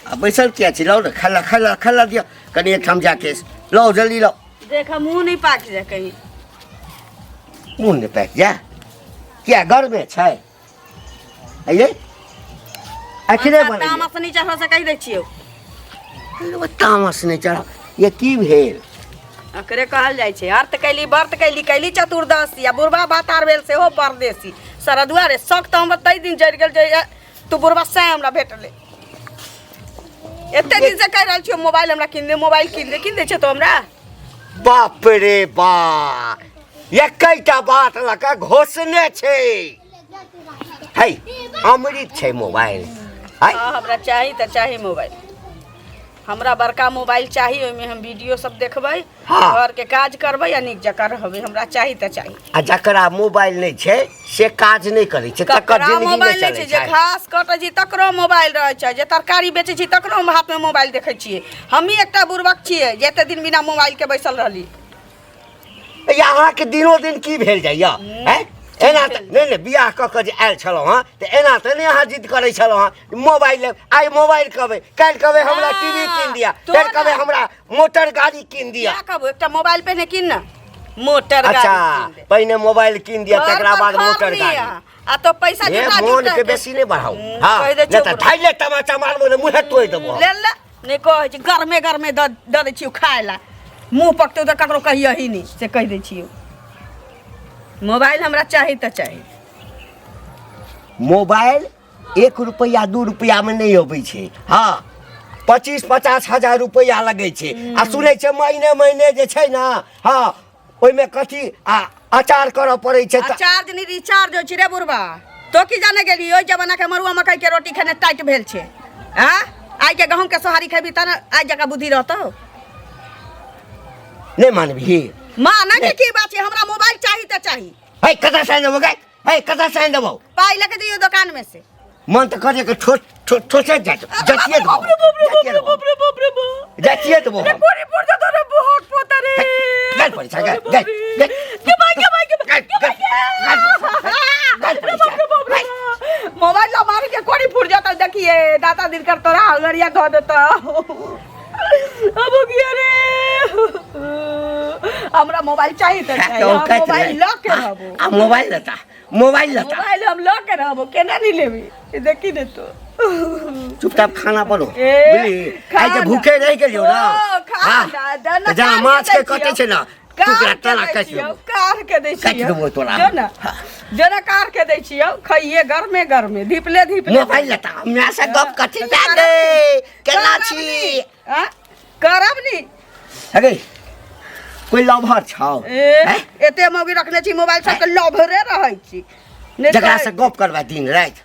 आ बैसल किया छी लाउ ने खाला खाला खाला दिअ कनि एकठाम जाके लाउ जल्दी लाउ देख मुँह नहीं पाक जाए कहीं मुँह नहि पाकि जाए किया गरमे छै अइए अखने बनेलियै तामस नहीं चढ़ से कहि दै छियौ तामस नहि चढ़ ये की भेल एकरे कहल जाइ छै अर्थ कैली व्रत कैली कैली चतुर्दशी आ बुढ़बा भातार भेल सेहो परदेसी सरदुआ रे शौक तऽ हमर ताहि दिन जरि गेल जे ए, तू बुढ़बा सएह हमरा भेटलै एते दिन से कहि रहल छियौ मोबाइल हमरा कीन दे मोबाइल कीन दे कीन दै छै तो हमरा बाप रे बा एकैटा बात लऽ कऽ घोषणे छै है अमृत छै मोबाइल है हाँ हमरा चाही तऽ चाही मोबाइल हमरा बड़का मोबाइल चाही ओहिमे हम वीडियो सब देखबै हाँ। घर के काज करबै आ नीक जकाँ रहबै हमरा चाही तऽ चाही आ जकरा मोबाइल नहि छै से काज नहि करै छै तकर ककरा जिंदगी नहि मोबाइल नहि चलै छै जे छै घास कटै छी तकरो मोबाइल रहै छै जे तरकारी बेचै छी तकरो हम हाथमे मोबाइल देखै छियै हमही एकटा बुड़बक छियै जे एते दिन बिना मोबाइलके बैसल रहली ये अहाँके दिनो दिन की भेल जाइए हैं एना तऽ नहि नहि बियाह कऽ कऽ जे आयल छलहुँ हँ तऽ एना तऽ नहि अहाँ जिद करै छलहुँ हँ मोबाइल लेब आइ मोबाइल कहबै काल्हि कहबै हमरा टी वी कीन दिअ तो फेर कहबै ना। हमरा मोटर गाड़ी कीन दिअ क्या कहबो एकटा मोबाइल पहिने कीन ना मोटर गाड़ी अच्छा कीन दे। पहिने मोबाइल कीन दिअ घर तकरा पर बाद खर मोटर नहीं गाड़ी आ। आ तो पैसा ए जुटा मोन जुटा के बेसी नहि बढ़ाउ हँ कहि दै नहि तऽ छियौ ढाइले तमाचा मारबो ने मुँहे तोड़ि देबो हम। ले ले नहि कहै छै गरमे गरमे दऽ दऽ दै छियौ खाय ला मुँह पकतौ तऽ ककरो कहियही नहि से कहि दै छियौ मोबाइल हमरा चाही तऽ चाही मोबाइल एक रुपैआ दू रुपैआमे नहि अबै छै हँ 25-50 हजार रुपैआ लगै छै आ सुनै छै महीने महीने जे छै ने हँ ओहिमे कथी आ अचार करऽ पड़ै छै आ तऽ चार्ज नहि रिचार्ज होइ छै रे बुढ़बा तो की जाने गेली ओहि जमाना के मरुआ मकई के रोटी खेने टाइट भेल छै आँ आइ के गहूँम के सोहारी खेबी तऽ ने आइ जकाँ बुद्धि रहतौ नहि मानबही माने के की बात छै हमरा मोबाइल चाही तऽ चाही है कतऽ से आनि देबौ गै है कतऽ से आनि देबौ पाइ लऽ के जइयो दोकान में से मन तऽ करे के ठोस ठोस ठोसे जात जतिए देबौ जतिए देबौ जतिए देबौ हम। कोरी पुर जतो रे बोहक पोता रे गल पड़ी छै गल गल गल के भाई के भाई के गल गल गल पड़ी छै मोबाइल ला मार के कोरी फूट जाता देखिए दाता दिन कर तोरा हगरिया धो देता अब हो गया रे हमरा मोबाइल चाहिए तो चाहिए हम मोबाइल ल के रहबो आ मोबाइल लेता मोबाइल लेता मोबाइल हम ल के रहबो केना नहीं लेबी ई देखी ने तो चुपचाप खाना बनो ए, बुझली आइ जे खाना। भूखे रहि गेलियौ ना ओ, खाना, हाँ, दाना तऽ जेना काट के माछ के दै कटै छियौ। छै ना टुकड़ा काट के तना दै काटि छियौ, देबौ काट के दै काटि छियौ देबौ तोरा। जो ना जो ना काट के दै छियौ खइए गरमे गरमे धीपले धीपले मोबाइल लेता हमरा से गप कथी लागे केना छी आ? करब नी अरे कोई लभर छौ ए हैं? एते मौगी रखने छी मोबाइल सबके लभरे रहै छी नहि जकरा तऽ से गप करबा दिन राति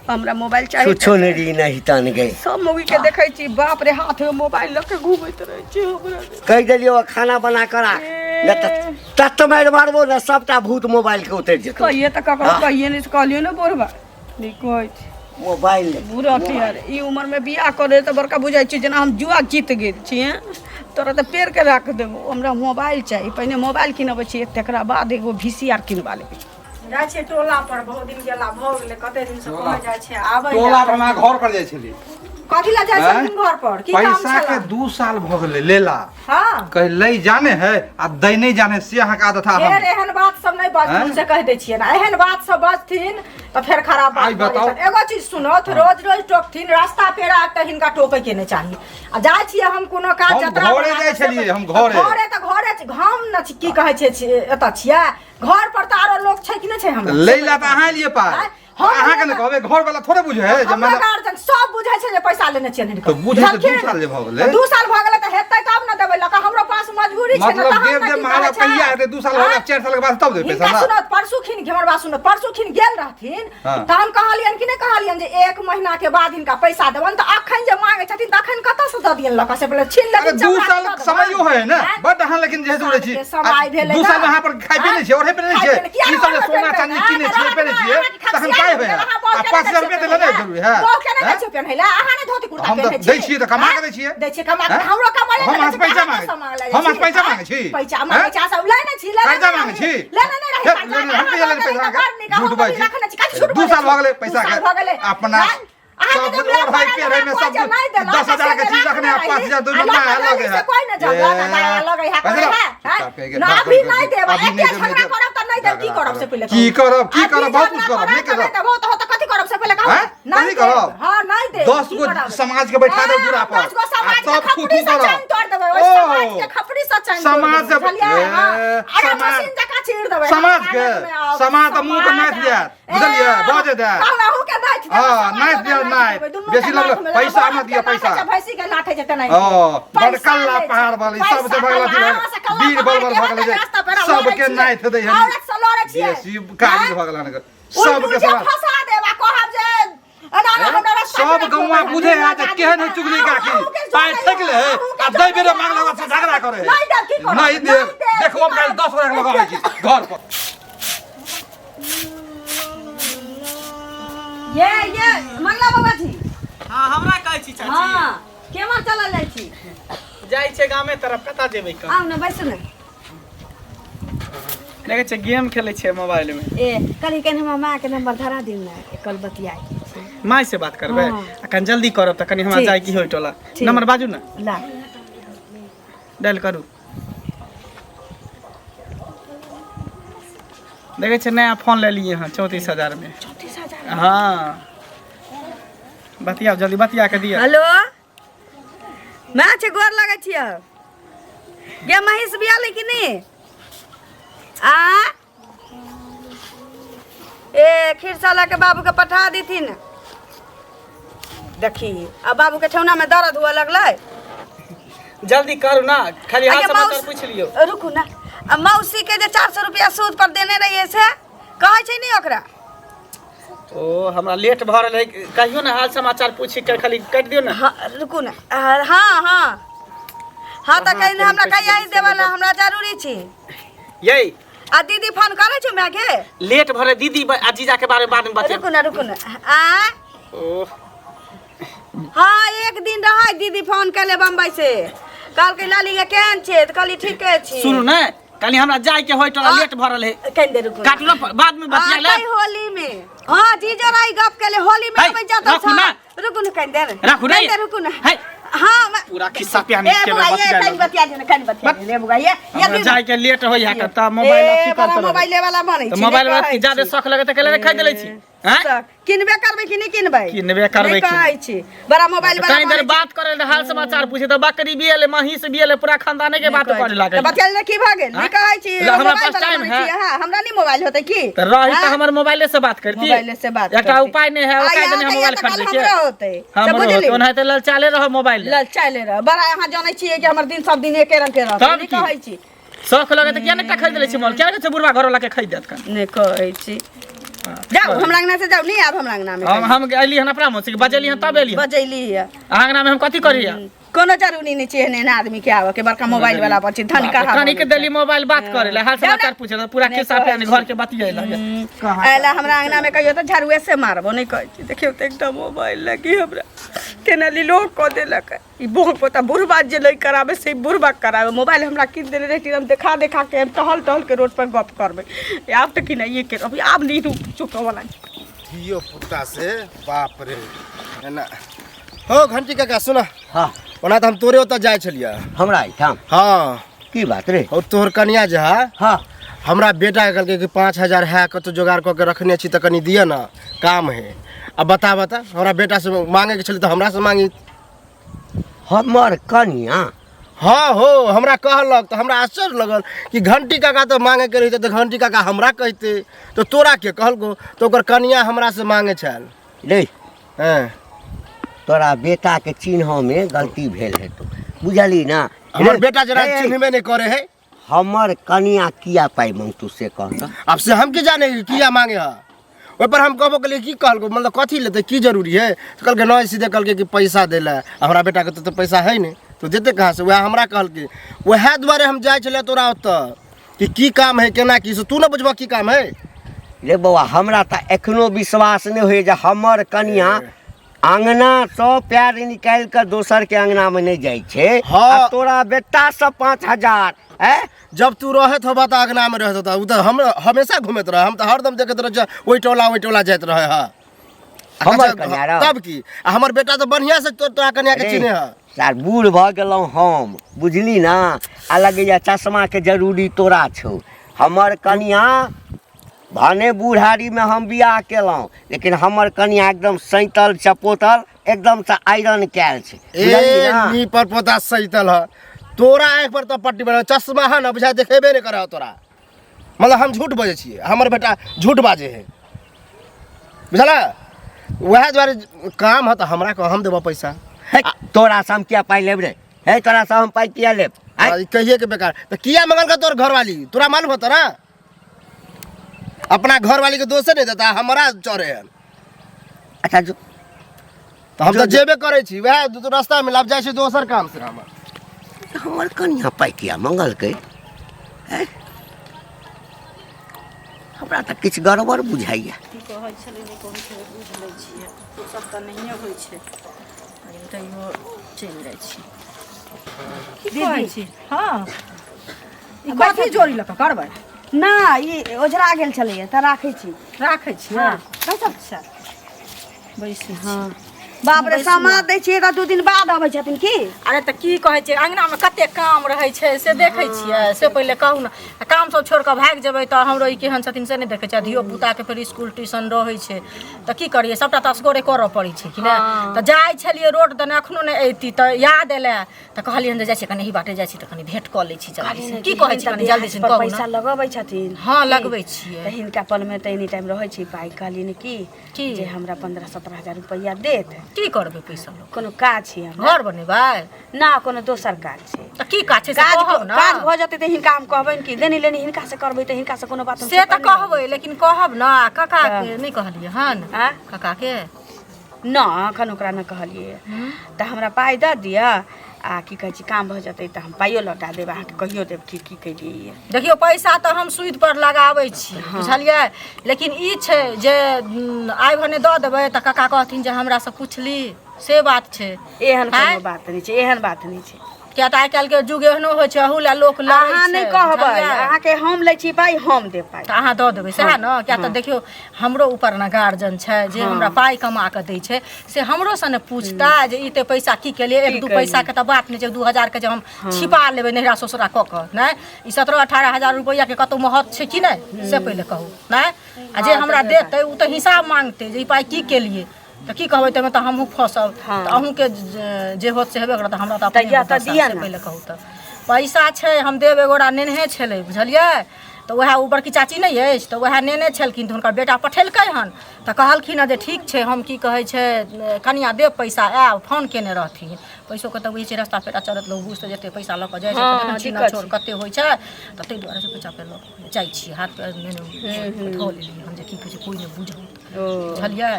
हमरा मोबाइल चाही छुछो नहीं नहीं तन गई सब मौगी के देखै छी बाप रे हाथ में मोबाइल लऽ के घूमैत रहै छी हमरा कहि देलियौ खाना बना कर राख ए। तत मारि मारबो ने सबटा भूत मोबाइल के उतरि जेतौ कहिए तऽ ककरो हाँ। कहिए नहि कहलियौ ने बुढ़बा नहि कहै छी मोबाइल ले। बुढ़ा टिहर ई उम्र में बियाह करे तऽ बड़का बुझाइ छै जेना हम जुआ जीत गेल छी हैं तोरा तऽ पेड़ के राख देबो हमरा मोबाइल चाही पहिने मोबाइल किनबै छियै तकरा बाद एगो वी सी आर किनबा लेबै जाइ छियै टोला पर बहुत दिन गेला भऽ गेलै कते दिन से कहै जाइ छै आबै टोला पर हमरा घर पर जाइ छली कथी लए जाइ आँय? छलखिन घर पर की काम पैसा के छला 2 साल भऽ गेलै लेला हँ कहे लै जाने है आ दै नहीं जाने से अहाँके आदत है फेर हम एहन बात सब नहि बजथिन आँय? से कहि दै छियै ने एहन बात सब बजथिन तऽ फेर खराब बात आइ भऽ बताउ। जेतनि। एगो चीज सुनत रोज रोज टोकथिन रास्ता पेरा तऽ हिनका टोकै के नहि चाही आ जाइ छियै हम कोनो काज हम जतरा घरे बना जाइ कऽ से- छलियै, हम घरे। घरे तऽ घरे छी, हम न छी, की कहै छै एतऽ छियै घर पर तऽ आरो लोक छै कि नहि छै हमरा लै ला तऽ अहाँ लिए पाइ आँय? हम अहाँके ने कहबै घर वाला थोड़े बुझे है जे हमरा माने गार्जियन सब बुझै छै जे पैसा लेने छियै हिनकर। तऽ बुझै तऽ दू बुझलखिन? साल जे भऽ गेलै। 2 साल भऽ गेलै तऽ हेतै तब ने देबै लऽ कऽ हमरो पास मजबूरी छै ने मतलब तहन देव ने देव की महाराज कहै छै? कहिया हेतै 2 साल भऽ गेलै आँय? 4 साल के बाद तब देबै पैसा हिनका ना सुनत परसू खिन हमर बात सुनत परसू खिन गेल रहथिन हाँ। तऽ हम कहलियनि कि नहि कहलियनि जे एक महीना के बाद हिनका पैसा देबनि तऽ अखन जे मांगे छथिन तऽ अखन कतऽ से दऽ दियनि लऽ कऽ से पहिले छीन अरे लेथिन दू चमड़ा साल के दऽ देबनि। समयो है ना आँय? बड अहाँ लेकिन जे है छी के समय भेलै दू ना। साल में अहाँ पर खाइ पी नहि छियै ओढ़ै पहिरै नहि खाइ छियै पीनै- किया ई सब जे ओढ़बै सोना पहिरबै? चांदी किनै छियै अहाँ पहिरै छियै अहाँके तखन पाइ होय आ 5000 रुपया देला नहि जरूरी है बहू के नहि दै छियै पेन्है लए, अहाँ नहि धोती कुर्ता हम तऽ पेन्है दै छियै तऽ कमा के दै छियै। दै छियै कमा के, हैं? हमरो कमाले हम अहाँसँ पैसा मांगै हम अहाँसँ पैसा मांगै छी पैसा मांगै छी, अहाँ सब लेने छी, लेने कर्जा नहि मांगै छी लेने नहि रही हे, कर्जा, लेने- हम अहाँ कहिया लेने लऽ पैसा गेलियै तऽ बड़ नीक, झूठ हम बाजै छी। रखने छी, कथी झूठ दू साल भऽ गेलै पैसा दू साल भऽ गेलै। के अपना हैं? अहाँके सब तऽ ओढ़ै ब्लॉक पेढ़ै में कोइ सब जे नहि देलक, 10,000 के से चीज रखने आ रखने 5,000 दू रही। महीना आ अलग है से कोइ नहि जानलक, आ अलग है, पैसा है, हैं? चुपचाप ना, अभी नहि देब, एके झगड़ा करब तऽ नहि देब, की करब से पहिले की कहू। करब की अभी करब बहुत कुछ झगड़ा करब नहि करब करब तऽ देबो तऽ हो तऽ कथी करब से पहिले कहू। हैं? नहि कथी देब, करब? हाँ, नहि देब, 10 की गो करब? समाज के बैठा देब हाँ, दूरा पर 10 गो समाज आ के तब खपड़ी थू-थू से करब। चैन तोड़ देबै, ओहि ओ, समाज के खपड़ी से चैन तोड़ समाज देबै, से- बुझलियै? ए, हाँ, अरे समाज- मशीन जकाँ चीर देबै, समाज हाँ, के आनंद में आओ, समाज तऽ मुँह के समाज नाथि जायत, ए, बुझलियै? बजै देत। कहू, अहूँ के नाथि देबै, हाँ, समाजो नाथि के दिअ, नाथि नाथि। देबै, दुनू बेसी के लगल, नाथि में पैसा बड़द मत दिअ, के नाथै पैसा। छै, भैंसी के नाथै छै तेनाही। ओ, पैसा बड़कल्ला लै छै। पहाड़ वाली, पैसा सबसे बड़का कल्ला, अथी भऽ अहाँ से कल्ला वीर पहाड़ बलबल के भऽ गेलै जे रास्ता पर लड़ै सबके छियै। नाथि दै हन। औरत से लड़ै छियै। बेसी काज हैं? भऽ गेल हन सबके सबके सवाल फंसा देब आ कहब जे एना एना हमरा रास्ता सब पर गौवा रोकबै। बुझे है जे केहन है चुगली काकी अहूँ के पाइ जोड़ै ठकि ले है अहूँ के आ दै बेरे जोड़ै मांगला अहूँ से झगड़ा करे है नहि देब, की करब? नहीं देब देब, देखो की हम काल्हि करब? 10 गोरा के लगाबै छी घर पर ये मंगला बाबा जी हाँ हमरा कहै छी चाची हाँ केम्हर चलल जाइ छी जाइ छै गामे तरफ कतऽ जेबै कऽ आउ ने बैसू ने देखै छै गेम खेलै छियै मोबाइल में ए कहली कनि हमरा माँके नंबर धरा दियौ ने एकल बतियाए के छै माय से बात करबै हाँ। आ कनि जल्दी करब तऽ कनि हमरा ठीक। जाइ की होय टोला ठीक। नंबर बाजू ने ला डायल करू देखै छै नया फोन ले लिए हँ 34,000 में 34,000 हाँ बतियाओ जल्दी बतिया के दिअ हेलो माँ छै गोर लगै छियै गे महीष बियालै कि नहि आ ए खीरसा लऽ के बाबूके पठा देथिन देखी आ बाबूके ठेहुनामे दर्द हुअ लगलै जल्दी करू ना खाली हाल आगे समाचार मौस- पूछि लियौ रुकू ना आ मौसी के जे 400 रुपया सूद पर देने रहिए से कहै छै नहीं ओकरा ओ हमरा लेट भऽ रहल है कहियो ना हाल समाचार पूछि के खाली काटि दियौ ना हाँ रुकू ना हाँ हाँ हाँ तऽ कहीं हमरा कहिया ही देबा ला हमरा जरूरी छी यै आ दीदी फोन करै छौ माय के लेट भऽ रहल दीदी आ जीजा के बारे में बाद में बतेब रुकू ना रुकू ना आ ओ हाँ एक दिन रहै दीदी फोन केले बम्बई से कहलकै लाली गे केहन छै तऽ कहली ठीके छी सुनू ने कनी हमरा जाय के होय टोला आ- लेट भऽ रहल है कनि देर रुकू काटू ना बाद में बतिया आ, ले कई होली में हाँ जीजो राई गप केले होली में है, आबै जाता राखू ना। रुकू ना कनि देर राखू ना। कनि देर रुकू ना है। हाँ पूरा खिस्सा प्यानी ए के बुआ ये बतिया कनि बतिया दे ना कनि बतिया दे ले बुआ ये ये हमरा जाय के लेट होय है त मोबाइल ए अथी बड़ा करते मोबाइले वाला बनै तऽ छै मोबाइल नहि वाला कहै ज्यादा छी। शौख लगे तऽ केले खरीद लै छी हैं तऽ किनबे करबै कि नहि किनबै किनबे करबै नहि कि कहै छी बड़ा मोबाइल वाला कहीं देर बात करे ले हाल समाचार पूछे तऽ बकरी भी एले महींस भी एले पूरा खानदाने के बात करे लागे तऽ बतिया ले की भऽ गेल नहि आँय? कहै छी ला, हमरा मोबाइल पास वाला टाइम बनै है। छी, हाँ हमरा नहि मोबाइल होतै की तऽ रही तऽ आँय? हमर मोबाइले से बात करती मोबाइले से बात एकटा करती। उपाय नहि है आ, ओ यहाँ काहे कहिया मोबाइल तऽ खरीदै काल्हि छियै हमरो होतै तऽ हमरो बुझली होतै ओनाहिते ललचाले रह मोबाइल ले। ललचाइले रह बड़ा अहाँ जानै छियै कि हमर दिन सब दिन एके रंग के रहतै तब नहि की? कहै छी शौख लगे तऽ किया नहि एकटा खरीद लै छी मोबाइल किया नहि कहै छै बुढ़वा घरवला के खरीद देत कन नहि कहै छी जाउ हमरा अंगना से जाउ नहि आब हमरा अंगना में हम हम अयली हन अपना मोन से बजेली हन तब एली हन। बजैली है अहाँ अंगना में हम कथी करी कोनो जरूरी नहीं छै एहन एहन आदमी के आबऽ के बड़का मोबाइल वाला पर छै धन कहाँ कनी के देली मोबाइल बात करे ले हाल समाचार पूछे तऽ पूरा नहि खिस्सा कहै प्यानी घर के बतियाए लगे अयला हमरा अंगना में कहियो तऽ झाड़ुए से मारबो नहि कहै छी देखियौ तऽ एकटा मोबाइल लगी हमरा केना लीलो कऽ देलक ई बूढ़ पोता बुढ़बा जे लै कराबे से बुढ़बा कराबे मोबाइल हमरा कीन देने रहती हम देखा देखा के हम टहल टहल के रोड पर गप करबै आब तऽ किनाइए के अभी आब नहीं रुक चुकऽ वाला धियो पुता से बाप रे एना हो घंटी काका सुन हाँ ओना तऽ हम तोरे ओतऽ जाइ छलियै हमरा एहिठाम हाँ की बात रे और तोहर कनिया जे है हाँ हमरा बेटा के कहलकै कि 5,000 है कतौ जोगाड़ कऽ के रखने छी तऽ कनि दिअ ने काम है अब बता बता हमरा बेटा से मांगे के छलै तऽ हमरा से मांगी हमर कनिया हाँ हो हमरा कहलक तऽ हमरा आश्चर्य लगल कि घंटी काका तऽ मांगे के रहिते तऽ घंटी काका हमरा कहिते तऽ तोरा के कहलको तऽ ओकर कनिया हमरा से मांगे छल रे हँ तोरा बेटा के चिन्ह में गलती भेल हेतौ बुझली ना हमर बेटा जरा हे, चिन्हबे नहि करे है हमर कनिया किया पाइ मांगतू से कह तऽ अब से हम की जाने कि किया मांगे है ओहि पर हम कहबो कहलियै की कहलको मतलब कथी लेतै की जरूरी है तऽ कहलकै नहि सीधे कहलकै कि पैसा दै लए आ हमरा बेटाके तऽ पैसा है नहि तऽ देतै कहाँ से वएह हमरा कहलकै वएह दुआरे हम जाइ छलियै तोरा ओतऽ कि की काम है केना की से तू ने बुझबह की काम है रे बौआ हमरा तऽ एखनो विश्वास नहि होइए जे हमर कनिया अङ्गनासँ पैर निकालि कऽ दोसरके अङ्गनामे नहि जाइ छै हँ। आ तोरा बेटासँ 5000 ऐ जब तू रहैत होबा तऽ अङ्गनामे रहैत होता ओ तऽ हम हमेशा घूमैत रहे हम तऽ हरदम देखैत रहै छियै ओहि टोला ओहि टोला जाइत रहे हँ आ हमर अच्छा, कन्या रह। तब की आ हमर बेटा तऽ बढ़िआँ से तोरा कन्या के रे, चिन्हे है सार बूढ़ भऽ गेलहुँ हम बुझली ना आ लगैया चश्माके जरूरी तोरा छौ हमर कनिया भने बूढ़ारीमे हम बियाह केलहुँ लेकिन हमर कनिया एकदम सैतल चपोतल एकदमसँ आयरन कयल छै ए बुझलिही ना? नी पर पोता सैतल है तोरा आँखि पर तऽ पट्टी बना चश्मा है ना बुझा देखेबे नहि करे तोरा मतलब हम झूठ बजै छियै हमर बेटा झूठ बाजै है बुझल वएह दुआरे काम है तऽ हमरा कह हम देबऽ पैसा हे, तोरा से हम किया पाइ लेब रे हे तोरा से हम पाइ किया लेब आँय? आ, ई कहिए के बेकार तऽ किया मंगल का तोर घरवाली तोरा मालूम होता ना अपना घरवाली के दोषे नहीं देता हमरा चढ़े हन अच्छा जो तऽ हम तऽ जेबे करै छी वएह दू रास्ता में लाभ जाइ छी दोसर काम से हमर हमर कनिया पाइ किया मंगलकै आँय? हमरा तऽ किछु गड़बड़ बुझाइया की कहै छलै नहि कहै छलै बुझि लै छियै सब तऽ नहिए होइ छै लेकिन तैयो चलि जाइ छी की कहै छी हँ ई कथी जोड़ी लऽ कऽ करबै ना ई ओझरा गेल छलैया तऽ राखै छी राखै छियै हँ। बैसल छै बैसै छी बाप रे समाद दै छियै तऽ 2 दिन बाद अबै छथिन की अरे तऽ की कहै छै अङ्गनामे कते काम रहै छै से देखै छियै से पहिले कहू ने आ काम सब छोड़ि कऽ भागि जेबै तऽ हमरो ई केहन छथिन से नहि देखै छियै आ धियो पुताके फेर इसकुल ट्यूशन रहै छै तऽ की करियै सबटा तऽ असगरे करऽ पड़ै छै कि नहि तऽ जाइ छलियै रोड दने एखनो नहि अयती तऽ याद एलै तऽ कहलियै जे जाइ छियै कनि एही बाटे जाइ छी तऽ कनि भेँट कऽ लै छी जल्दी से की कहै छी कनि जल्दी से पर कहू पैसा ने लगबै छथिन हँ लगबै छियै तऽ हिनका पलमे तऽ एनी टाइम रहै छै पाइ कहलियै की की? जे हमरा 15-17 हजार रुपैआ देत की करबै पैसा लऽ कोनो काज छै हमरा घर बनेबै ना कोनो दोसर काज छै तऽ की काज छै से काज कहब ने काज भऽ जेतै तऽ हिनका हम कहबनि कि देनी लेनी हिनका से करबै तऽ हिनका से कोनो बात हम से तऽ छिपाइ नहि कहबै लेकिन कहब ने आ काकाके नहि कहलियै हन आँय? काकाके न एखन ओकरा नहि कहलियै तऽ हमरा पाइ दऽ दिअ आ की कहै छै काम भऽ जेतै तऽ हम पाइयो लौटा देब अहाँके कहियो देब कि की केलियै देखियौ पैसा तऽ हम सूद पर लगाबै छी बुझलियै लेकिन ई छै जे आइ भने दऽ देबै तऽ काका कहथिन जे हमरासँ पुछली से बात छै एहन आँय? कोनो बात नहि छै एहन बात नहि छै किया तऽ आइ काल्हिके युग एहनो होइ छै अहू लए लोक लड़ै अहाँ नहि छै, कहबै बुझलियै? अहाँके हम लै छी पाइ हम देब पाइ तऽ अहाँ दऽ देबै सएह ने किया तऽ देखियौ हमरो ऊपर ने गार्जियन छै जे हमरा पाइ कमा कऽ दै छै से हमरोसँ ने पूछता जे ई तऽ पैसा की केलियै एक दू पैसाके तऽ बात नहि छै 2000 के जे हम छिपा लेबै नैहरा ससुरा कऽ कऽ नहि ई 17-18 हजार रुपैआके कतहु महत्व छै कि नहि से पहिले कहू नहि आ जे हमरा देतै ओ तऽ हिसाब मांगतै जे ई पाइ की केलियै तऽ की कहबै ताहिमे तऽ हमहूँ फँसब तऽ अहूँके जे होत से हेबे करत हमरा तऽ अपने तऽ दशा दिअ से ने। पहिले कहू तऽ पैसा छै हम देब एगोरा नेनहे छलै बुझलियै तऽ उएह ओ बड़की चाची नहि अछि तऽ उएह नेने छलखिन तऽ हुनकर बेटा पठेलकै हन तऽ कहलखिन हँ जे ठीक छै हम की कहै छै कनिया देब पैसा आयब फोन केने रहथिन पैसोके तऽ बुझै छियै रस्ता पेरा चलत लोक बुझि तऽ जते पैसा लऽ कऽ जाइ छै तऽ देखै छी ने छोर कते होइ छै तऽ ताहि दुआरे से पैसा पे लऽ कऽ जाइ छियै हाथ पैर नेने धऽ लेलियै हन जे की कहै छै कोइ नहि बुझत बुझलियै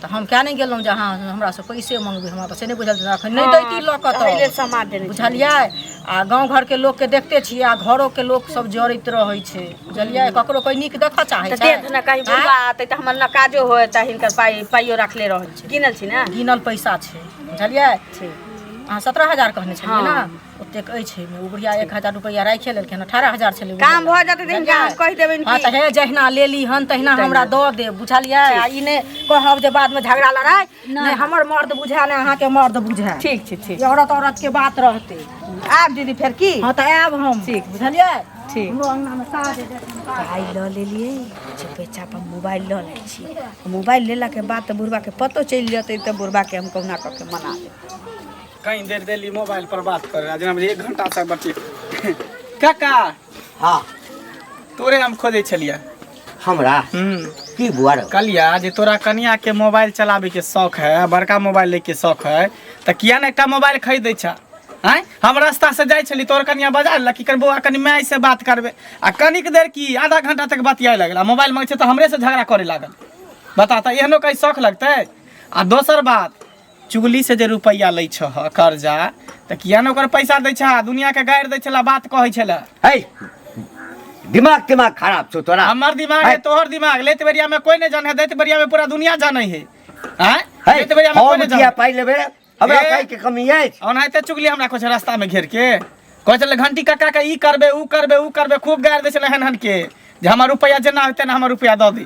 तऽ हम किया नहि गेलहुँ जे अहाँ हमरासँ पैसे मङ्गबै हमरा तऽ से नहि बुझल एखन नहि दैती लऽ कऽ एहि लेल तऽ समाद देने बुझलियै आ गाँव घरके लोकके देखते छियै आ घरोके लोक सब जरैत रहै छै बुझलियै ककरो कोइ नीक देखऽ चाहै तऽ छै देत ने कहीं बुढ़बा आतै तऽ हमर ने काजो होय तऽ हिनकर पाइ पाइयो रखले रहै छै गिनल छी ने गिनल पैसा छै बुझलियै ठीक अहाँ 17,000 कहने छलियै ने ओतेक अछि एहिमे ओ बुढ़िया 1000 रुपैआ राखि लेलखिन 18,000 छलै काम भऽ जेतै तऽ हिनका हम कहि देबनि हँ कि तऽ हे जहिना लेली हन तहिना हमरा दऽ देब बुझलियै आ ई नहि कहब जे बादमे झगड़ा लड़ाइ नहि हमर मर्द बुझाए नहि अहाँके मर्द बुझाए ठीक छै ठीक ई औरत औरत के बात रहतै आब दीदी फेर की हँ तऽ आयब हम ठीक। बुझलियै ठीक हमरो अङ्गनामे काज अछि। पाइ लऽ लेलियै चुपे चाप हम मोबाइल लऽ लै छी मोबाइल लेलाके बाद तऽ बुढ़बाके पतो चलि जेतै तऽ बुढ़बाके हम कहुना कऽ के मना लेब कहीं देर देली मोबाइल पर बात करे आ जेना 1 घंटा से बच्चे काका हाँ तोरे हम खोजै छलियै हमरा की बुआ रौ कहलिया जे तोरा कनिया के मोबाइल चलाबे के शौक है बड़का मोबाइल ले के शौक है तऽ किया ने एकटा मोबाइल खरीद दै छा आँय हम रास्ता से जाइ छली तोर कनिया बजा लेलक कि कनि बौआ कनि माय से बात करबै आ कनिक देर की आधा घंटा तक बतियाए लगल आ मोबाइल मांगै छै तऽ हमरे से झगड़ा करे लागल बता तऽ एहनो कहीं शौक लगतै आ दोसर बात चुगली से जे रुपैआ लै छह कर्जा तऽ किया ने ओकर पैसा दै छह दुनिया के गारि दै छला बात कहै छला है दिमाग तिमाग खराब छौ तोरा। हमर दिमाग है तोहर दिमाग, लेत बेरिया में कोई नहीं जाने है, दैत बेरिया में पूरा दुनिया जाने है। आँय? है, दैत बेरिया में कोई हम नहीं किया जाने। पाइ लेबै? हमरा ए। पाइ के कमी अछि? ओनाहिते चुगली हमरा कुछ रास्ता में घेर के कहै छलै घंटी काका के ई करबे ऊ करबे ऊ करबे, खूब गारि दै छलै हन हन के जे हमर रुपैआ जेना होतै ने हमर रुपैआ दऽ दी।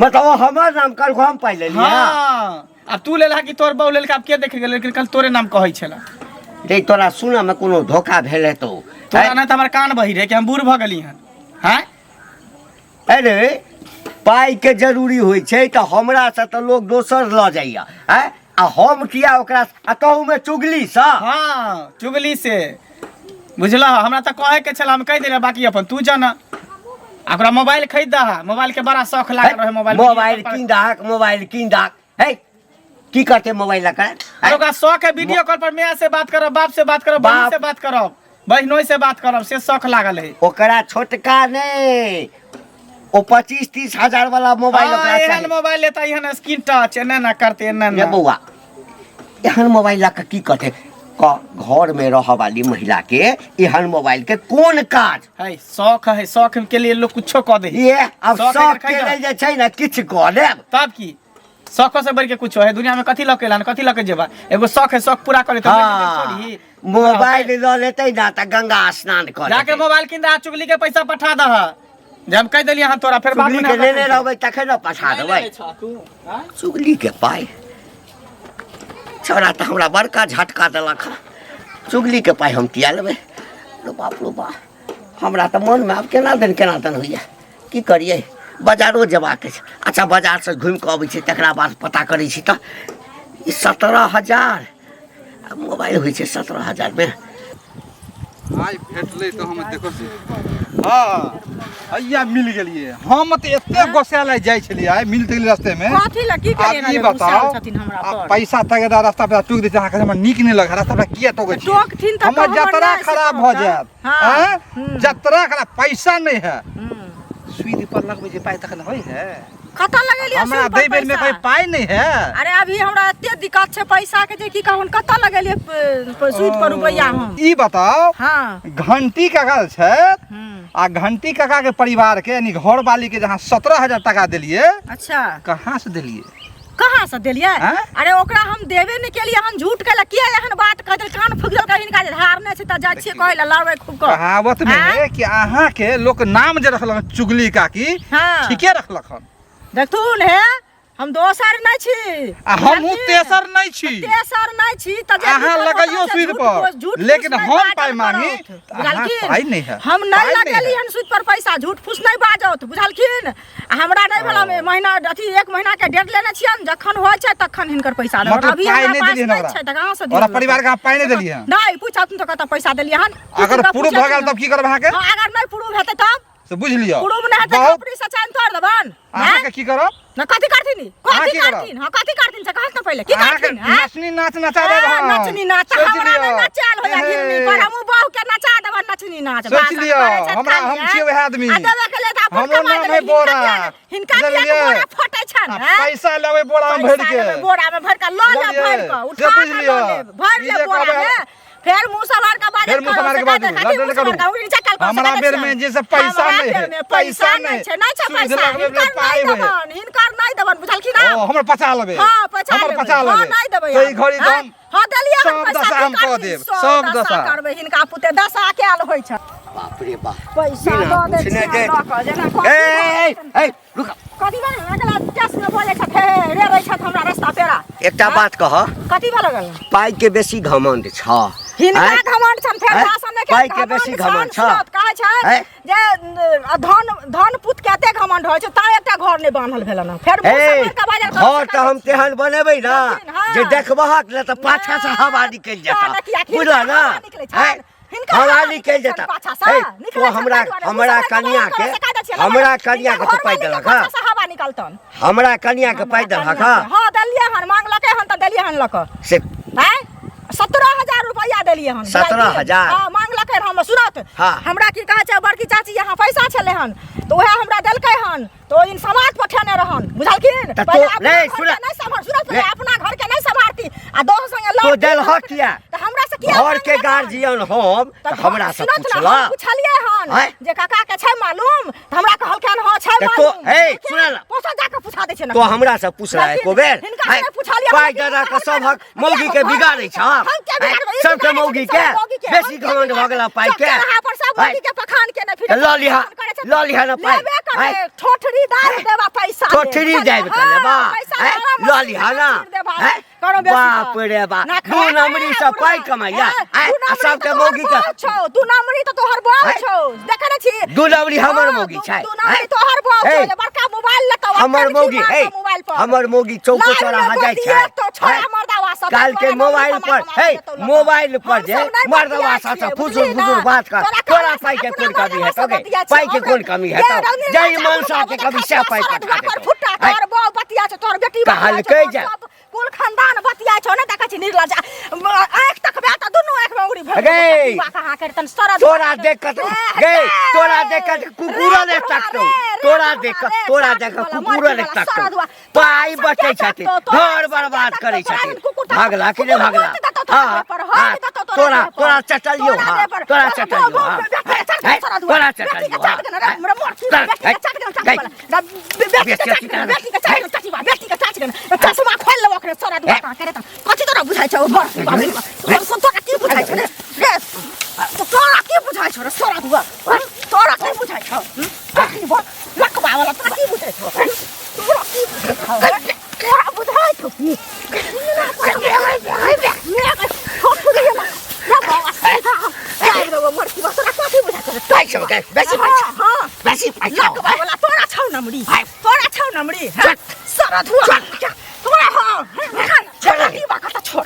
मतलब ओ हमर नाम कल हम पाइ लेलियै? हाँ, आब तू लेलहा कि तोहर बहू लेलका आब के देख गेलै, लेकिन कल तोरे नाम कहै छलै। रे तोरा सुनऽ में कोनो धोखा भेल हेतौ। तोरा नहि तऽ हमर कान बही रे कि हम बूढ़ भऽ गेली हन। हाँ अरे पाइके जरूरी होइ छै तऽ हमरासँ तऽ लोक दोसर लऽ जाइए, आँय, आ हम किया ओकरा, आ तहूमे चुगलीसँ? हाँ चुगली से बुझलह। हमरा तऽ कहै के छल, हम कहि देलियै, बाकी अपन तू जान। आ ओकरा मोबाइल खरीद दह, मोबाइल के बड़ा शौख लागल रहे। मोबाइल मोबाइल कीन दहक, मोबाइल कीन दहक। है की करते मोबाइल लऽ कऽ? और ओकरा शौख है वीडियो कॉल पर माय से बात करब, बाप से बात करब, बहन बाप। से बात करब, बहिनोई से बात करब, से शौख लागल है। ओकरा छोटका नहि, ओ 25-30 हजार वाला मोबाइल हाँ, ओकरा एहन चाही। मोबाइल लेता, एहन स्क्रीन टच एना ना करते एना रे ना। बौआ, एहन मोबाइल लऽ कऽ की करतै? घर में रहऽ वाली महिला के एहन मोबाइल के कोन काज है? शौख है, शौख के लिए लोग कुछो कऽ दे। ये आब शौख शौख एकर के खरीदऽ। लेल जे छै ने किछु कऽ लेब। तब की शौखो से बढ़ के कुछो है दुनिया में? कथी लऽ के एला, कथी लऽ के जेबा? एगो शौख है, शौख पूरा करे तो हाँ, छोड़ी। मोबाइल लऽ लेतै ने तऽ गंगा स्नान कऽ जाके लेतै। मोबाइल किन दह, चुगली के पैसा पठा दह जे हम कहि देलियै हन तोरा, फेर बाद चुगली में के हमरा लेने कहि रहबै तखन ने पठा दे। देबै। नहि लेने छह तू, आँय? चुगली के पाइ छौड़ा तऽ हमरा बड़का झटका देलक हँ। चुगली के पाइ हम किया लेबै? रो बाप रो बाप, हमरा तऽ मोनमे आब केना दन केना दन होइए। की करियै, बाजारो जेबाक छै। अच्छा, बाजारसँ घुमि कऽ अबै छी, तकरा बाद पता करै छी। तऽ ई 17,000 आ मोबाइल होइ छै 17,000मे? आइ भेटलै तऽ हम देखो से हाँ अइया मिल गेलियै। हम तऽ एते गोसाय जाइ छलियै, आइ मिल गेलियै रास्ते में। कथी लए की आब करियै ई ने बताउ, छथिन हमरा आ पर? पैसा तगेदा रास्ता पर टोकि दै छै अहाँके, हमरा नीक नहि लगै। रास्ता पर किया टोकै छी? टोकथिन तऽ हमर कहबनि जतरा नहि से खराब भऽ कहब। जायत। हाँ। आँय? जतरा खराब, पैसा नहि है, सुइद पर लगबै छै पाइ तखन होइ है। कतऽ लगेलियै हमरा सुइ पर दै बेर में पैसा? कोई पाइ नहि है। अरे अभी हमरा एते दिक्कत छै पैसा के जे की कहून, कतऽ लगेलियै सूद पर रुपैआ हम? ई बताउ। हाँ। घंटी काका छै आ घंटी काका के परिवार के यानी घर वाली के जहाँ 17,000 टाका देलियै। अच्छा। कहाँ से देलियै? कहाँ से देलियै? आँय? अरे ओकरा हम देबे नहि केलियै हन। झूठ कैला किया एहन बात कह देल? कान फुकि देलकै हिनका जे धारने छै तऽ जाइ छियै कहै लए, लड़बै खूब कऽ। कहावत में आँय? है कि अहाँ के लोक नाम जे रखलक हन चुगली काकी, हाँ। ठीके रखलक हन। देखथुन हे, हम दोसर नहि छी। आ हमहूँ बुझलखिन? तेसर नहि छी। तेसर नहि छी तऽ जे अहाँ दिक्कत लगैयौ होतै से सूद झूठ पर, झूठ फूस लेकिन नहि हम बाजल पाइ मांगी करौथ, तऽ अहाँ बुझलखिन? पाइ नहि है। हम पाइ नहि नहि लगेली है। हन सूद पर पैसा। झूठ फूस नहि बाजौथ, बुझलखिन? आ हमरा नहि भेल। हम महीना अथी एक महीना के डेट लेने छियनि, जखन होइ छै तखन हिनकर पैसा देबनि। मतलब अभी पाइ हमरा नहि पास देलियैन नहि ओकरा? छै तऽ कहाँ से ओकरा दियौ? परिवार के अहाँ पाइ नहि देलियै हन? नहि, पूछथिन तऽ कतऽ पैसा देलियै हन? अगर पूछथिन प्रूफ भऽ गेल तब की करब अहाँके? हँ, अगर नहि प्रूफ हेतै तब से बुझि लिअ। प्रूफ नहि हेतै, बहुत खोपड़ी से चैन तोड़ देबनि। अहाँके की करब? ना कथी करथिन ई? अहाँ कथी की करब? करथिन? हाँ, कथी करथिन से कहत ना पहिले, की अहाँके करथिन? हाँ? नचनी नाच नचा देब हाँ, हम। नचनी नाच सोचि हमरा लिअ। नहि नचायल होइया घिरनी पर, हमहूँ बहू के नचा देबनि नचनी नाच। सोचि भाषण लिअ, करै छथि हमरा खाली, हम हाँ? छियै वएह आदमी। आ देबे के लेल तऽ अपन हमरो कमा नाम देबै। है बोरा। हिनका किया बुझलियै? के बोरा फटै छनि, आ हाँ? पैसा लेबै बोरा में भरि पैसा के। लेबै बोरा में भरि के लऽ लेब, बुझलियै? भरि के से उठा बुझि के लिअ। लऽ लेब, भरि ई लेब जे बोरा कहबै- में। फेर मुँह सवार के बाजल फेर मुँह करू, सवार के से बाजू, कहै कथी लड़ मुँह करू। सवार के, उंगली चकल करू, से हमरा कहै बेर छियनि। में जे से पैसा हमरा नहि बेर है, में पैसा पैसा नहि नहि। छै, नहि छै सूद पैसा। लगबै हिनकर पाइ नहि होय। देबनि, हिनकर नहि देबनि, बुझलखिन आब? ओ हमर पचा लेबै। हाँ, पचा हमर लेबै। पचा हाँ, लेबै। नहि देबै तऽ ई आब। घड़ी तऽ हाँ, हम हाँ, देलियै हन सब पैसा, दशा की हम कऽ करथिन? देब, सब सब दशा दशा। करबै हिनका पुते, दशा कयल होइ छै। बाप रे बाप, पैसा बिना दऽ दै पूछने छियै जे- लऽ कऽ, जेना ए, कथी ए, ए, ए, रुक। कथी भेल? अगला टेस्ट में बोलै छथि, हे, हे, रे रहै छथि हमरा रस्ता पेरा। एकटा बात कह। कथी भऽ लगल? पाइ के बेसी घमंड छ। हिनका आँय? घमंड छनि फेर आँय? भाषण नहि पाइ के बेसी घमंड छ। कहै छै आँय? जे धन धन पुत के एते घमंड होइ छै तां एकटा घर नहि बान्हल भेलन हन। फेर मुँह ए, सम्हारि कऽ बाजल करू, घर तऽ हम तेहन बनेबै ने देखथिन, हाँ। जे देखबहक ने तऽ पाछा से हवा निकलि ना, जेतह, किया बुझल हिनका ना? हवा निकलै छनि? आँय? हिनका हवा हवा निकलि निकलै छनि जेतह। पाछा से? ए, निकलै तो छनि हमरा ताहि दुआरे। हमरा मुँह सम्हारि कऽ कनिया बाजल के करू, से कहि दै छियै, हमरा हिनका कनिया के तू पाइ घरवाली के देलक हँ? पाछा से हवा निकलतनि। हमरा कनिया के पाइ देलक हँ? हँ, देलियै हन, मांगलकै हन तऽ देलियै हन लऽ कऽ। से आँय, 17,000 रुपैआ देलियै हन। 17,000? हँ, मांगलकै हन हम सुनत। हाँ। हमरा की कहै छै, बड़की चाची यहाँ पैसा छलै हन तऽ उएह हमरा देलकै हन, तऽ ओहि दिन समाज पठेने रहन, बुझलखिन? तऽ पहिले तो- अपना नहि, घरके सुन- नहि सम्हार, सुनत, पहिले नहि। अपना घरके नहि सम्हारथिन। लड़ती आ दोस्त संगे तो लड़ती देलह किया? तऽ हमरा से किया घर के मांगलक हन? गार्जियन हम तऽ तऽ हमरा से सुनत ना, पूछला हम पुछलियै हन आँय? जे काका के छै मालूम तऽ हमरा कहलखिन हँ छै तऽ तो- मालूम हे, कहलखिन, सुनऽ ना। पोसा जाके पूछा दै छै ना तो हमरा से पूछला लेकिन एको बेर हिनका आँय? से पुछलियै, पाइ लेकिन दऽ दऽ कऽ हिनका सभक हम मौगी के बिगाड़ै छ हम किया बिगाड़बै? ई सबके बिगाड़ै मौगी छथिन, के सब मौगी के। बेसी हम किया घमंड भऽ गेला पाइ के सब चौराहा पर सब आँय? मौगी के पखान के ने फिर तऽ लऽ लिहऽ, करै छथिन। लऽ लिहऽ ने पाइ। लेबे करबै, आँय? ठोठरी दाबि देबा पैसा देब। ठोठरी दाबि कऽ लेबा पैसा आँय? आराम लऽ से लिहऽ ना चीर देबा। आँय? करो बेसी बाप तऽ। रे बाप ना दू खा नमरी से बुढ़वा। पाइ कमाइया आँय? आँय? दू आ नमरी सबके तऽ मौगी तोहर के बाप छौ, दू नमरी तऽ तोहर बाप आँय? छौ देखै नै छी दू नमरी हमर हाँ, मौगी छै दू नमरी आँय? तोहर बाप हे, छौ जे बड़का मोबाइल लेतौ आ हमर कनखी मौगी मारतौ हे मोबाइल पर। हमर मौगी चौको लाइन चौराहा में जाइ छै गोतिये तो छोड़ा आँय? मर्दावा सब, काल्हि के तोरा मोबाइल नमरी पर कमा कमा हे के देतौ लऽ। मोबाइल पर हम जे सब नहि मर्दवा बतियाइ से छियै, फुसुर बुझलिही फुसुर ना? बात कर तोरा तोरा कहला पाइ के अपना कोन कमी मर्दवा हेतौ से गे बतियाइ छियै, पाइ के हमरा कोन कमी हेतौ गे, रौनी जाहि राजा मनसा के बुढ़बा कभी तऽ सएह पाइ खसुआ पठा सरदुआ पर देतौ फुट्टा आँय? तोहर बौ बतिया छौ तोहर बेटी बतिया छौ, कहलकै तोहर जे सब कुल खानदान बतिया छौ ने देखै छी निर्लज आँखि तकबे तऽ दुनू आँखि में उड़ी भरि गे, कहाँ करतन सरद तोरा देख कऽ तऽ- गे तोरा देख कऽ तऽ कुकुरो ने तकतौ तोरा देख कऽ तोरा देख कऽ कुकुरो ने तकतौ पाइ बचै छथिन घर बर्बाद करै छथिन भागला कि नहि भागला हाँ हाँ तोरा तोरा चटलियो हाँ तोरा चटलियो हाँ हे, तोरा चटलियो हाँ चश्मा खोल लेबो अखने सरा दुआ कहाँ करे कथी तोरा बुझाइ छौ भर तोरा की बुझाइ छौ रे रे तोरा की बुझाइ छौ रे सरा दुआ तोरा की बुझाइ छौ कथी बोल लकवा वाला तोरा की बुझाइ छौ तोरा की बुझाइ छौ तोरा बुझाइ छौ की पाइ छौ गे बेसी पाइ छौ हाँ बेसी पाइ छौ लकवा वाला तोरा छौ नमरी तोरा छौ नमरी सारा धुआ तोरा हाँ छोड़ बा कत छोड़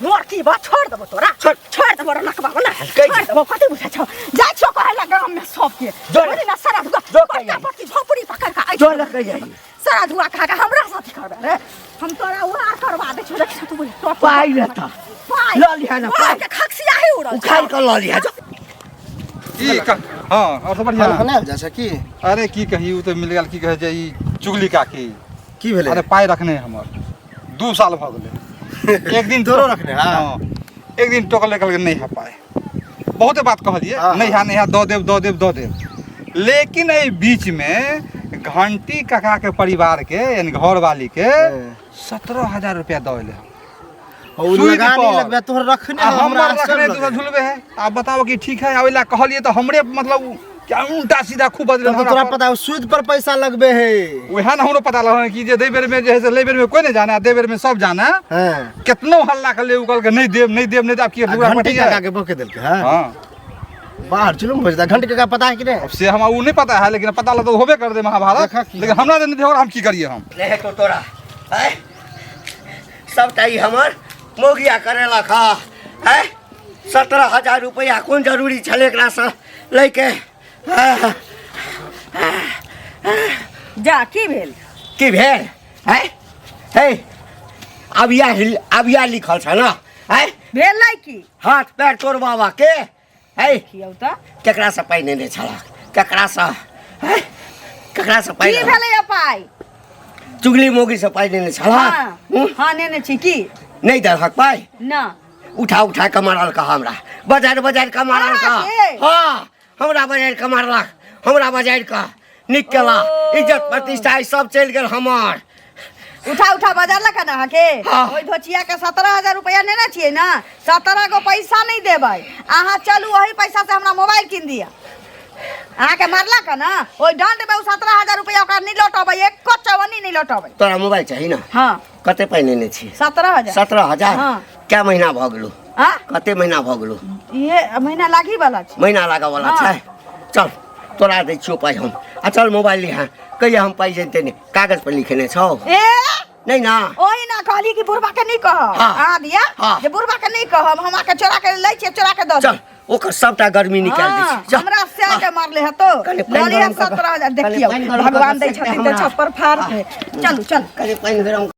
मोर की बा छोड़ देबो तोरा छोड़। छोड़ देबो रे लकवा वाला कहि छोड़ देबो कथी बुझै छौ जाइ छौ कहै ला गाम में सबके जो। बुझली ना सारा धुआ जो कहि पट्टा पट्टी झोपड़ी पकड़ के आइ जो लऽ कऽ जाइ सारा धुआ खा के हमरा साथी करबे रे हम तोरा उहार करवा दै छौ देख तू बोल पाइ लेता पाइ लऽ लिहऽ ना, पाइ। के खक्सिया ही उड़ल उखाड़ि कऽ लऽ लिहऽ जो ई हाँ और सब बढ़िया हनायल जाइ छै की अरे की कही उ तऽ मिल गेल की कहै छै ई चुगली काकी की भेलै अरे पाइ रखने है हमर 2 साल भऽ गेलै एक दिन तोरो रखने है? हाँ एक दिन टोकले कहलकै नहीं है पाइ बहुते बात कहलिए हाँ, नहीं है नहीं है दऽ देब दऽ देब दऽ देब लेकिन एहि बीच में घंटी काका के परिवार के यानी घरवाली के हाँ। 17,000 रुपया दऽ एलै ओ सुइद लगा नहीं पर। लगबे तोहर रखने आ है, हमरा हमर आश्चर्य रखने लगै। तो झुलबे है आप बताओ कि ठीक है ओहि ला कहलिए तऽ हमरे मतलब क्या उल्टा सीधा खूब बदल तब तो तोरा पता है सूद पर पैसा लगबे है वएह ने हमरो पता लगल कि जे दे बेर में जे है से ले बेर में कोई नहीं जाना दे बेर में सब जाना हाँ कितनो हल्ला कर ले उ कहलकै नहीं देब नहीं देब नहीं देब आब की आ दूरा घंटी पटी काका के बके देलकै हाँ हाँ बाहर चलू भजदा घंटी काका पता है कि नहीं अब से हमरा उ नहीं पता है लेकिन पता लग तो होबे कर दे महाभारत देखा की। लेकिन हमरा नहीं देब हम की करिए हम नहि हेतौ तोरा आँय सबटा ई हमर मौगिया करेलक हँ आँय 17,000 रुपैआ कोन जरूरी छलै एकरासँ लैके आँय, जा की भेल की भेल आँय हे आब इएह आब इएह लिखल छ ने आँय भेल नहि की हाथ पैर तोड़ बाबा के है खियौ तऽ केकरासँ पाइ नेने छलक केकरासँ है केकरासँ पाइ की लेलक? भेलै पाइ चुगली मौगीसँ पाइ नेने छलक हाँ हूँ? हाँ नेने छी की नहि देलहक पाइ ना उठा उठा कऽ मारलक हमरा बजार बजार कऽ मारलक अहाँके? हाँ हमरा बजार कऽ मारलक हमरा बजार कऽ नीक केला ओ। इज्जत प्रतिष्ठा ई सब चलि गेल हमर उठा उठा बजरलक हन अहाँके हाँ। ओहि धोचिया के 17,000 रुपया नेने छियै ने 17 गो पैसा नहि देबै अहाँ चलू ओही पैसा से हमरा मोबाइल कीन दिअ अहाँके मारलक हन ने ओहि दंड में ओ 17,000 रुपया ओकरा नहि लौटबै एको चवन्नी नहि लौटबै तोरा मोबाइल चाही ने हाँ कते पाइ नेने छी 17,000 17,000 हाँ। कै महीना भऽ गेलौ हाँ कते महीना भऽ गेलौ इहे महीना लागी वाला छै महीना लागऽ वाला हाँ। छै चल तोरा दै छियौ पाइ हम आ चल मोबाइल लिहा कहिया हम पाइ जनिते नहि कागज पर लिखेने छौ ए नहि ना ओही ना कहली कि बुढ़बा के नहीं कहब हाँ। अहाँ दिया हाँ। जे बुढ़बा के नहीं कहब हम आके चोरा के लै छियै चोरा के दऽ चल ओकर सबटा गर्मी निकालि दै हाँ, छी चल हमरा से हाँ। के मारले हतो कनि पानि ललिया गरम कऽ कऽ- 17,000 कनि देखियौ पानि गरम कऽ भगवान कऽ दै सेकतै छथिन तऽ हमरा। छप्पर फाड़ के चलू चलू कनि पानि गरम